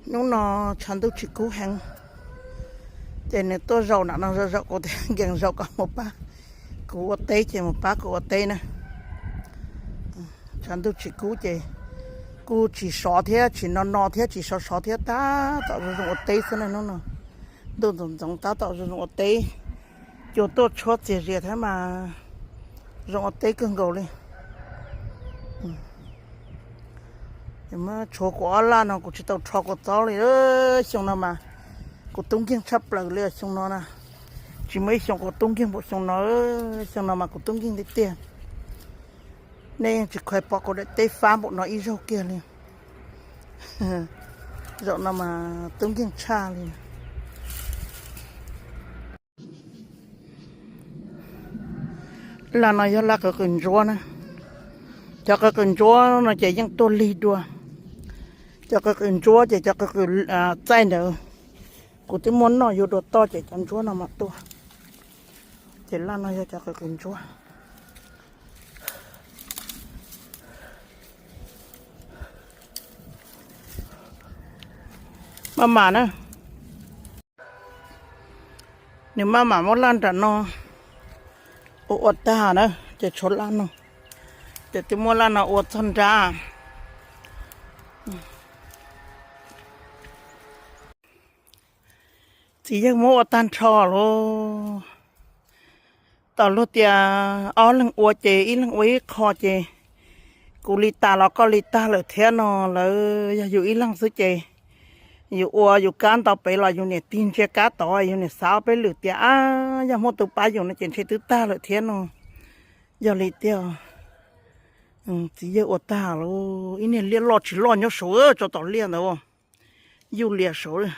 Hnub no tshav ntuj tsis kub heev, ces nws tuaj zaum nram no zaum zaum kuv thiaj nkees zaum kom mus pab kuv ua teb, ces mus pab kuv ua teb na. Tshav ntuj tsis kub ces kuj tsis sov thiab, tsis no no thiab, tsis sov sov thiab, tab tom zoo zoo ua teb xwb na hnub no. Ntuj ntxoov ntxoov tab tom zoo zoo ua teb, cua tuaj tshuab txias zias thiab mas zoo ua teb kawg nkaus li. Tshuav kuv ob laj no kuv tsis tau rho kua txob li. Xyoo no mas kuv tub nkeeg tshaj plaws li xyoo no na. Tsis muaj ib xyoo kuv tub nkeeg npaum xyoo no. Xyoo no mas kuv tub nkeeg tiag tiag. Nej yeej tsis khuv pom kuv daim teb fab npaum no ib zaug kiag li. Zaum no mas tub nkeeg tshaj li. Laj no yog laj qws qws ntsuab na. Cov qws qws ntsuab no ces yeej tuag lig dua. Cov qws qws ntsuab ces cov qws qws txaij ntawd kuv twb muab noj yuav dua toj ces cov ntsuab no mas tuaj. Ces laj no yog cov qws qws ntsuab. Maj mam na. Nws maj mam muab laj nram no ua ua tag na, ces tshuav laj no, ces twb muab laj no ua txog nrab. Txiv yawg muab ua tag nrho lauj. Tom luag tias ob leeg ua ces ib leeg ua ib qho ces kuv li tas los koj li tag lawm thiab no. Lawv yog yus ib leeg xwb ces yus ua yus kab ntau pem los yus niam tig ntsia kab tod, yus niam xav ob peb lwm tias ab, yog muaj tus pab yus no ces ntshe twb tag lawm thiab no. Yog li tiag, txiv yawg ua tag lauj. Ib niag liaj loj tsis loj nyob saud, tso tom liaj ntawd, yuj liam saud.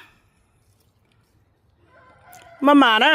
Maj mam na.